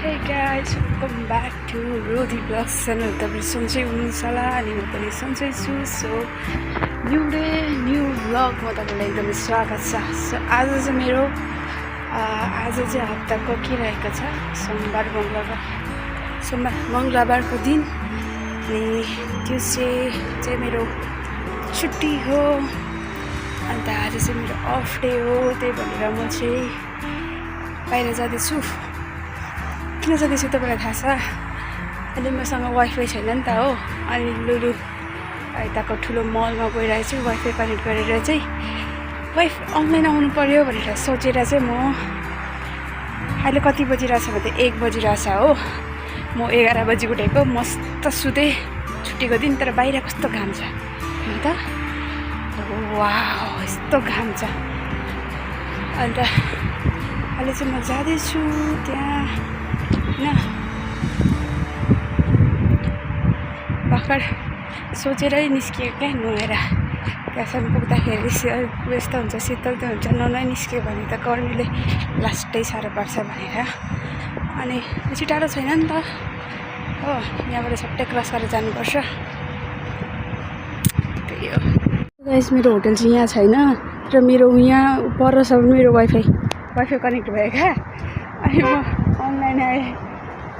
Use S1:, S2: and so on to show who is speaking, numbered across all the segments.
S1: Hey guys, welcome back to Rodhi Vlogs channel. तपाईहरु सन्चै हुनुहुन्छ होला अनि म पनि सन्चै छु. So new day new vlog मा तपाईलाई एकदमै स्वागत छ. सो आज चाहिँ हप्ताको के रहेको छ? सोमबार मंगलबारको दिन अनि ट्युसडे चाहिँ मेरो छुट्टी हो. अन्त आज चाहिँ मेरो अफ डे हो. त्यही भनेर म चाहिँ बाहिर जाँदैछु. किन जाँदैछु तपाईँलाई थाहा छ? अहिले मसँग वाइफाई छैन नि त हो. अनि लुलु यताको ठुलो मलमा गइरहेको छु वाइफाई कनेक्ट गरेर चाहिँ वाइफाई अनलाइन आउनु पर्यो भनेर सोचेर चाहिँ म अहिले कति बजिरहेछ भने 1 बजिरहेछ हो. म 11 बजी उठेको मस्त सुते छुट्टीको दिन. तर बाहिर कस्तो घाम छ अन्त वाउ यस्तो घाम छ. अन्त अहिले चाहिँ म जाँदैछु त्यहाँ होइन. भर्खर सोचेरै निस्कियो क्या नुहाएर. त्यहाँसम्म पुग्दाखेरि व्यस्त हुन्छ शीतल त हुन्छ. नुहाइ निस्क्यो भने त गर्मीले लास्टै साह्रो पर्छ भनेर. अनि बेसी टाढो छैन नि त हो. यहाँबाट सट्टै क्रस गरेर जानुपर्छ. त्यही हो गाइस. मेरो होटल चाहिँ यहाँ छैन र मेरो यहाँ परसम्म मेरो वाइफाई कनेक्ट भयो क्या. अनि म अनलाइन आएँ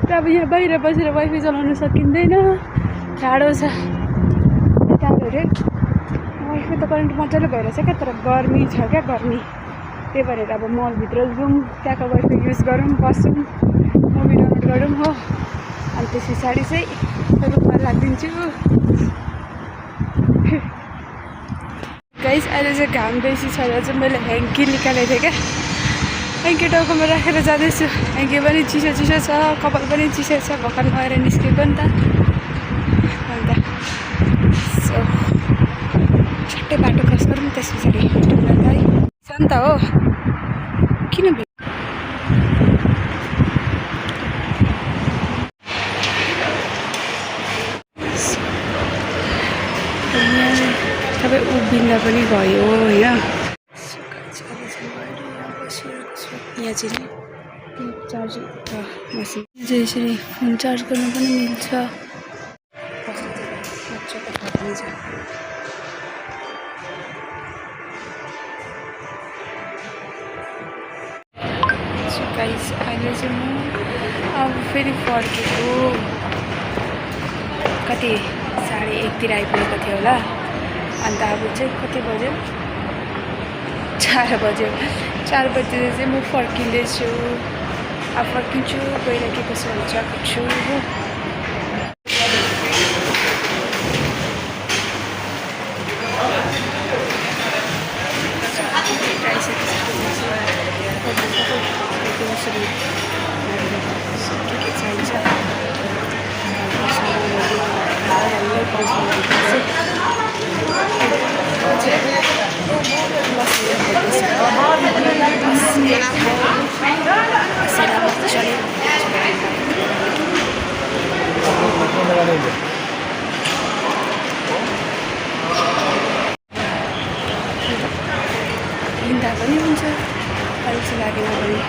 S1: र अब यहाँ बाहिर बसेर वाइफाई चलाउन सकिँदैन. टाढो छ टाढो रे. वाइफाई त करेन्ट मजाले भइरहेछ क्या. तर गर्मी छ क्या गर्मी. त्यही भएर अब मलभित्र जाउँ त्यहाँको वाइफाई युज गरौँ बसौँ मुभी डाउनलोड गरौँ हो. अनि त्यस पछाडि चाहिँ रुममा लागिदिन्छु. गाइस अहिले चाहिँ घाम बेसी छ र चाहिँ मैले ह्याङ्की निकालेको थिएँ क्या. ह्याङ्की टाउकोमा राखेर जाँदैछु. ह्याङ्की पनि चिसो छ कपाल पनि चिसो छ. भर्खर नुहाएर निस्केको नि त. अन्त सो छट्टै बाटो क्रस गरौँ त्यस पछाडि सन्त हो. किन तपाईँ उभिँदा पनि भयो होइन. यहाँ चाहिँ चार्ज मसिन चाहिँ यसरी फोन चार्ज गर्नु पनि मिल्छ. गाइस अहिले चाहिँ म अब फेरि फर्केको कति 1:30 आइपुगेको थियो होला. अन्त अब चाहिँ कति बज्यो? 4 बज्यो. 4 बजी चाहिँ म फर्किँदैछु. अब फर्किन्छु गएर के कसो हुन्छ पुग्छु. के चाहिन्छ हिँड्दा पनि हुन्छ. अल्छी लागेन भने